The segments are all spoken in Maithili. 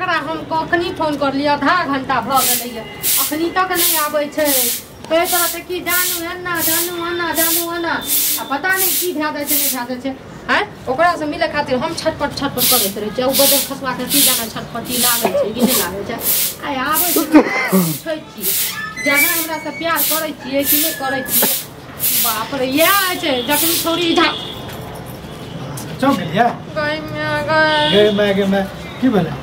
एकरा हम कखनी फोन करलियै, आधा घंटा भऽ गेलैया, अखनी तक नहि आबै छै। कहैत रहतै कि जानू एना, जानू एना, जानू एना, आ पता नहि की भए जाइ छै, नहि भए जाइ छै। आँय, ओकरासँ मिलै खातिर हम छटपट छटपट करैत रहै छियै। ओ बदल खसबाके की जाने छटपटी लागै छै कि नहि लागै छै। आइ आबै छै, पूछै छियै जे अहाँ हमरासँ प्यार करै छियै कि नहि करै छियै। बाप रे, इएह होइ छै जखनी छौड़ी चौंक गेलियै। गै माय गै, गै माय गै माय, की भेलै?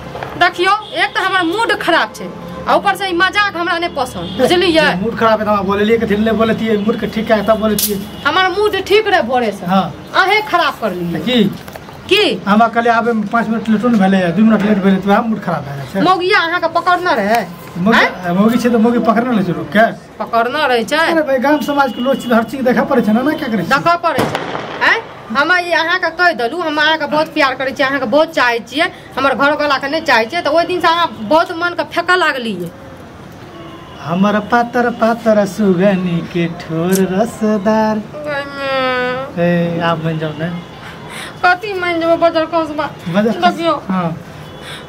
देखियौ, एक तऽ हमर मूड खराब छै आ ऊपर से ई मजाक हमरा नहि पसन्द, बुझलियै? मूड खराब है तऽ हमरा बोललियै कथी ले बोलतियै? मूड के ठीक है तब बोलतियै। हमर मूड ठीक रहे भोरे से। हाँ, अहें खराब कर लियै। की की हमरा कहलियै आबे में 5 मिनट लेटो नहि भेलै, 2 मिनट लेट भेलै तऽ वएह मूड खराब भए जाइ छै। मौगिया अहाँके पकड़ने रहै? मौगी छै तऽ मौगी पकड़ने रहै छै लोक के, पकड़ने रहै छै। अरे भाई, गाम समाज के लोग छै, हर चीज देखऽ पड़ै छै ने, ना क्या करै छै? देखऽ पड़ै छै। आँय, हम ई अहाँके कहि देलहुँ, हम अहाँके बहुत प्यार करै छियै, अहाँके बहुत चाहै छियै, हमर घरवलाके नहि चाहै छियै, तऽ ओहि दिनसँ अहाँ बहुत मनके फेकऽ लागलियै। हमर पातर पातर सुगनी के ठोर रसदार। ए आब बन जाओ ने। कथी मानि जेबै बजर खसबा? देखियौ, हाँ,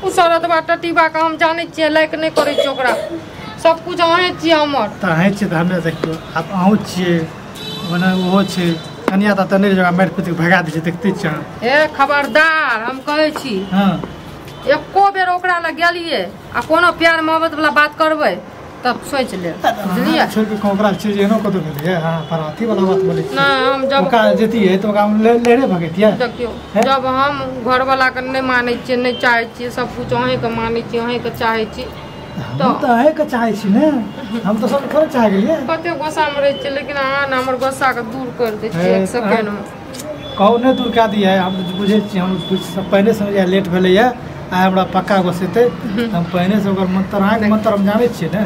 ओ शरदबा टटीबा के हम जानै छियै, लाइक नहि करै छियै ओकरा, सब कुछ अहें छियै हमर। तऽ अहें छियै तऽ हमे देखियौ, आब अहूँ छियै, मने ओहो छै, कनिया तऽ नहि जगह मारि पीट के भगा दै छै, देखते छियै अहाँ। ए खबरदार, हम कहै छी, हाँ, एको बेर ओकरा लग गेलियै आ कोनो प्यार मोहब्बत वाला बात करबै तब सोचि लेब, बुझलियै? छोड़ि के ओकरा चीज एहनो कतौ भेलैए? हाँ, पर अथी वाला बात बोलै छी। नहि, हम जब ओकरा जैतियै तऽ ओकरा लहरे भगैतियै। देखियौ, जब हम घरवलाके नहि मानै छियै, नहि चाहै छियै, सब कुछ अहीँके मानै छियै, अहीँके चाहै छी। हम तऽ अहीँके चाहै छी ने, हम तऽ सब थोड़े चाह गेलियै। कते गुस्सामे रहै छियै, लेकिन अहाँ ने हमर गुस्साके दूर करि दै छियै एक सेकेंडमे। कहू नहि दूर कए दियै, हम बुझै छियै, हम पहिने समझ लेट भेलैए, आइ हमरा पक्का गोसेतै, हम पहिने से ओकर मंत्र, अहाँके मंत्र हम जानै छियै ने।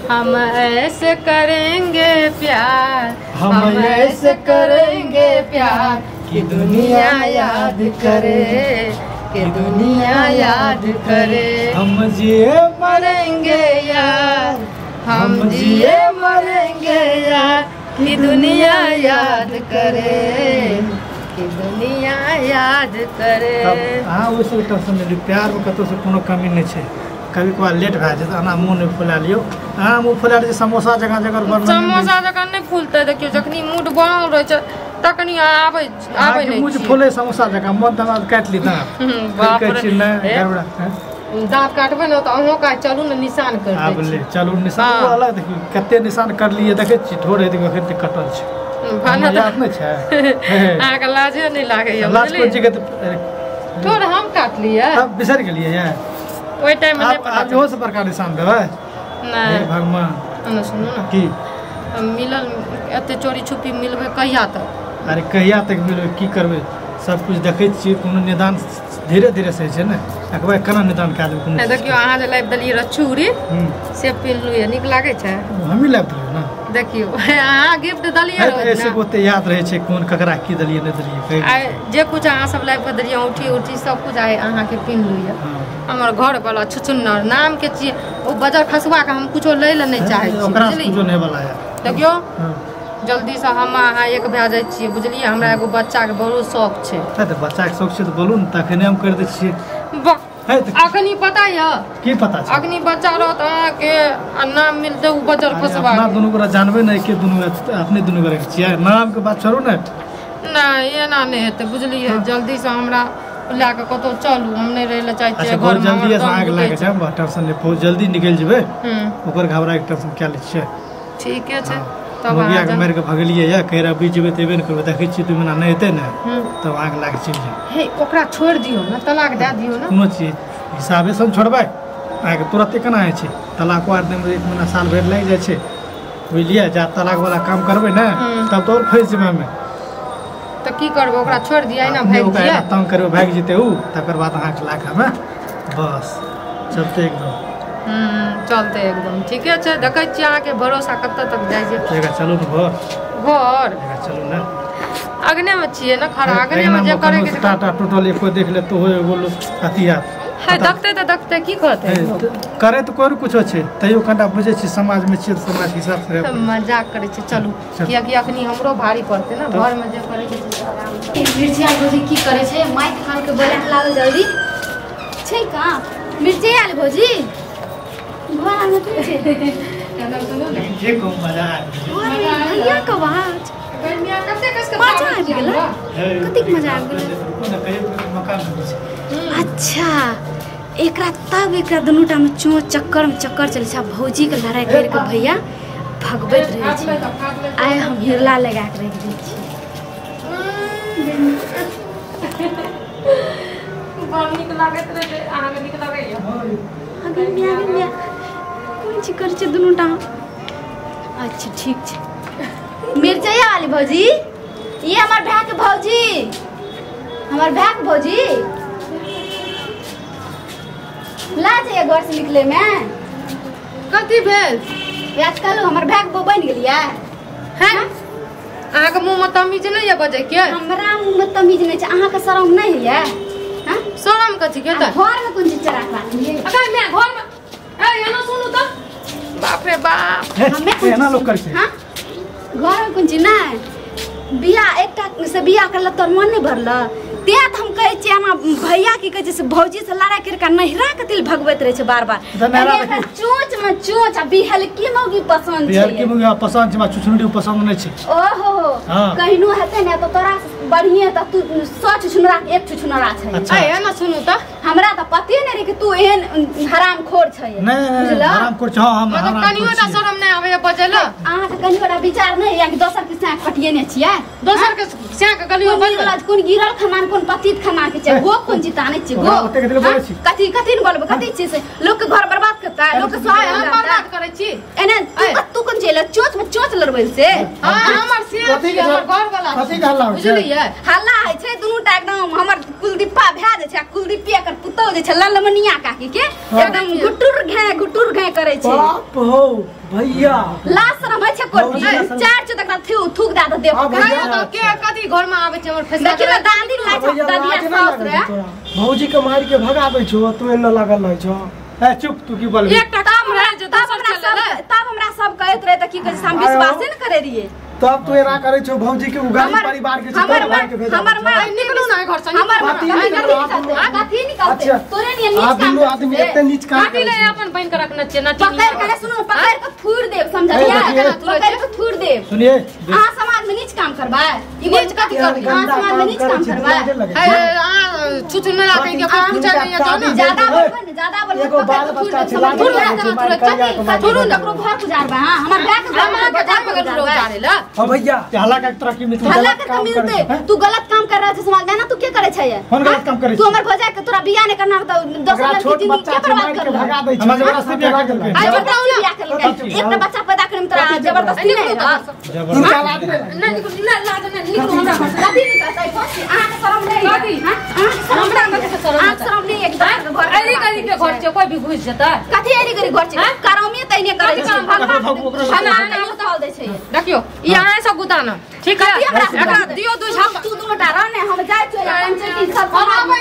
हम ऐसे करेंगे प्यार, हम ऐसे करेंगे प्यार कि दुनिया याद करे, कि दुनिया याद करे। हम जिए मरेंगे यार, हम जिए मरेंगे यार कि दुनिया याद करे, कि दुनिया याद करे। अहाँ ओहिसँ टेंशन नहि लियौ, प्यारमे कतहुसँ कोनो कमी नहि छै। कभी कभार लेट भए जायत, अहाँ मुँह नहि फुला लियौ। अहाँ मुँह फुला लियौ समोसा जकाँ जकर बनल, समोसा जकाँ नहि फूलतै। देखियौ, जखनी मूड बनल रहै छै तखनी आबै आबै नहि मुँह फूले समोसा जकाँ, मन तऽ काटि ली दाँत। बाप रे, दाँत काटबै ने तऽ अहूँ काज चलू ने निशान कर आब ले चलू निशान अलग। देखियौ कते निशान करलियै, देखै छी ठोर है, देखियौ कते कटल छै। याद नहि छै अहाँके? लाजे नहि लागैया? लाज कोन चीज के? ठोर हम काटलियै, तब बिसरि गेलियै ओहि टाइम में? नहि पता। आब इहो से बड़का निशान देबै? नहि भगवान। सुनू ने, की मिलल एते चोरी छुपी मिलबै कहिया तक? अरे कहिया तक मिलबै, की करबै, सब कुछ देखै छियै, कोनो निदान धीरे धीरे से छै ने, एकबार केना निदान कए देबै कोनो? देखियौ, अहाँ जे लाबि देलियै रहए चूड़ी, से पिन्हलहुँ यऽ, नीक लागै छै? हमही लाबि देलियै ने। देखियौ, अहाँ गिफ्ट देलियै रहए, ऐसे ओते याद रहै छै कोन ककरा की देलियै नहि देलियै। आइ जे कुछ अहाँ सब लाबि कऽ देलियै, औँठी उठी सब कुछ आइ अहाँके पिन्हलहुँ यऽ। हमर घरवला छुछुन्नर नामके छियै, ओ बजर खसुआके हम कुछो लै लए नहि चाहै छी, बुझलियै? देखियौ, जल्दीसँ हम अहाँ एक भए जाइ छियै, बुझलियै? हमरा एगो बच्चाके बहुत शौक छै। तऽ बच्चाके शौक छै तऽ बोलू ने, तखने हम करि दै छियै। अखनी पता यऽ? की पता छै? अखनी बच्चा रहत अहाँके आ नाम मिलतै ओ बजर खसबा। अपना दुनू गोरा जानबै ने के दुनू अपने दुनू गोरा के छियै, नामके बात छोड़ू ने। नहि, एना नहि हेतै, बुझलियै? जल्दीसँ हमरा लए कऽ कतहु चलू, हम नहि रहै लए चाहै छियै घरमे। जल्दीसँ अहाँके लए कऽ जायब, टेंशन नहि, बहुत जल्दी निकलि जेबै, ओकर घबराके टेंशन कए लै छियै। ठीके छै। तब मौगियाके मारि कऽ भगेलियै यऽ, कहि रहा बीच जेबै तऽ एबे नहि करबै, देखै छियै 2 महीना नहि हेतै ने तब अहाँके लए कऽ चलि जायब। हे, ओकरा छोड़ि दियौ ने, तलाक दए दियौ ने। कोनो चीज हिसाबेसँ हम छोड़बै अहाँके, तुरन्ते केना होइ छै तलाको? आर दैमे 1 महीना साल भरि लागि जाइ छै, बुझलियै? जा तलाकवला काम करबै ने तब तऽ आओर फँसि जेबै हमे। तऽ की करबै, ओकरा छोड़ि दियै ने, भागि जेबै, तंग करबै, भागि जेतै ओ, तकर बाद अहाँके लए कऽ हमे बस चलतै एकदम। चलतै एकदम, ठीके छै। देखै छियै अहाँके भरोसा कतऽ तक जाइ छै। चलू ने घर, घर चलू ने, अगने में छियै ने खड़ा, अगने में जे करे के टाटा टूटल एको देख ले तो एगो अथी यार है, देखते तऽ देखते की कहते करे तऽ कोइ कुछो छै, तैयो कनिटा बुझै छी समाज में छियै, समाज के हिसाब से मजाक करै छै। चलू, कियाकि अखनी हमरो भारी पड़तै ने घर में जे करे के छै। आराम मिर्चिया भौजी की करै छै? माइक खान के बोले लागल जल्दी छै कहाँ? मिर्ची आयल भौजी घर में की छै जे को मजा आयल भैया के आवाज मजा आबि गेलै कतेक मजा आबि गेलै। अच्छा एकरा तब एकरा दुनू टा में चोच चक्कर में चक्कर चलै छै। भौजी के लड़ाई कर के भैया भगबैत रहै छै। आइ हम हिरला लगा के रखि दै छी। बड़ नीक लागैत रहै अहाँके नीक लगैया। अगे मिया मिया कोन चीज करै छै दुनू टा। अच्छा ठीक छै। मिर्चैया वाली भौजी ये हमर भाई के भौजी हमर भाई के भौजी ला जाइए घर से निकले में। कथी भेल? आजकल हमर भाई के बनि गेलियै हैं? अहाँके मुँह में तमीज नहीं है बजै के? हमरा मुँह में तमीज नहीं छै। अहाँके शरम नहीं है? हां शरम कथी के त घर में कोन चीज चरा के राखलियै? अगर मैं घर में ए एना सुनू त बाप रे बाप हमे एना लोक करै छै। हां घर में कोन चीज नहीं बियाह एकटा से बियाह करल तोर मन नहीं भरल ते त हम कहै छियै हमरा भैया की कहै छै से भौजी से लड़ाई कर के नहिरा के तिल भगबैत रहै छै बार बार। चोच में चोच आ बिहलकी मौगी पसंद छै। बिहलकी मौगी पसंद छै, चुचुनडी पसंद नहीं छै। ओहो कहिनो हेतै ने त तोरा बढ़िए त तू 100 चुचुनरा के एक चुचुनरा छै। ए एना सुनू त हमरा त पते नै रहे कि तू एहन हरामखोर छै। नहीं हरामखोर छै। हां हम मतलब कनियो टा शरम नै आबैया बजैला। अहाँ के कनियो टा विचार नै या कि दोसर के साथ पटिएने छियै? दोसर के साथ गलियो बजल कोन गिरल खाना कोन पतित खाना के छै गो कोन चिता नै छै गो कथी कथी ने बोलबो कथी छै से लोक के घर बर्बाद करता लोक के सोहाग हम बर्बाद करै छी एने तू कोन छै चोच में चोच लड़बै से। हां हमर से हमर घर वाला कथी के हल्ला बुझलियै हल्ला है छै दुनू टा एकदम हमर कुलदीपा भए जाइ छै आ कुलदीपी एकर पुतौ जे छै ललमनिया काकी के एकदम गुटुर घे करै छै। बाप हो भैया लाज शरम है छै कोठी चार चो तक थूक दा दे देब कहियो के कथी घर में आबै छै हमर फैसला देखि ना दादी लाज छै दादी सास रे भौजी के मार के भगाबै छौ तू एना लागल रहै छौ। ए चुप तू की बोलबी एकटा काम रहे जे दोसर चले तब हमरा सब कहैत रहे त की कहै छै हम विश्वासे न करे रहिए। तब तू एना करै छौ भौजी के उगारी परिवार के परिवार के भेज हमर मां निकलू ना घर से हमर कथी निकलते तोरे नियन नीच काम आदमी एते नीच काम कथी ले अपन बन के रखने छियै ना पकड़ के सुनू पकड़ के थूर देब समझलियै पकड़ के थूर देब। सुनिए अहाँ समाज में नीच काम करबै ई नीच कथी करबै अहाँ समाज में नीच काम करबै ए अहाँ छुछुनला कहि के पूछै नहीं जाओ ना ज्यादा बोलबै ने ज्यादा बोलबै एगो बाल बच्चा छै थूर देब ककरो घर गुजारबै। हां हमर भाई के घर में गुजारे ला हां भैया हल्ला के तोरा की मिलतै? हल्ला करके मिलतै। तू गलत काम कर रहल छै समाज में ना तू के करे छै? कौन गलत काम करे? तू हमर भौजाई के तोरा बियाह नै करना त दोसर लड़की जिंदगी के बर्बाद कर हमरा जबरदस्ती बियाह कर देलकै। आई जबरदस्ती बियाह कर देलकै। एकटा बच्चा पैदा करे में तोरा जबरदस्ती नै इनका लाज नै निकलू ना लाज नै निकलू हमरा घर से कथी निकलतै फंसी अहाँ के शरम नै कथी हां हमरा कथी के शरम अहाँ शरम नै एक दोसर के घर अरी गरी के घर छै कोई भी घुस जेतै कथी अरी गरी घर छै करौमी तैने करै छै भगवान दै छै। देखियो ई अहाँ सब गुताना ठीक है दियो दू झाप तू दुनू टा रह ने हम जाइ छियै पंचायती सब हम आबै।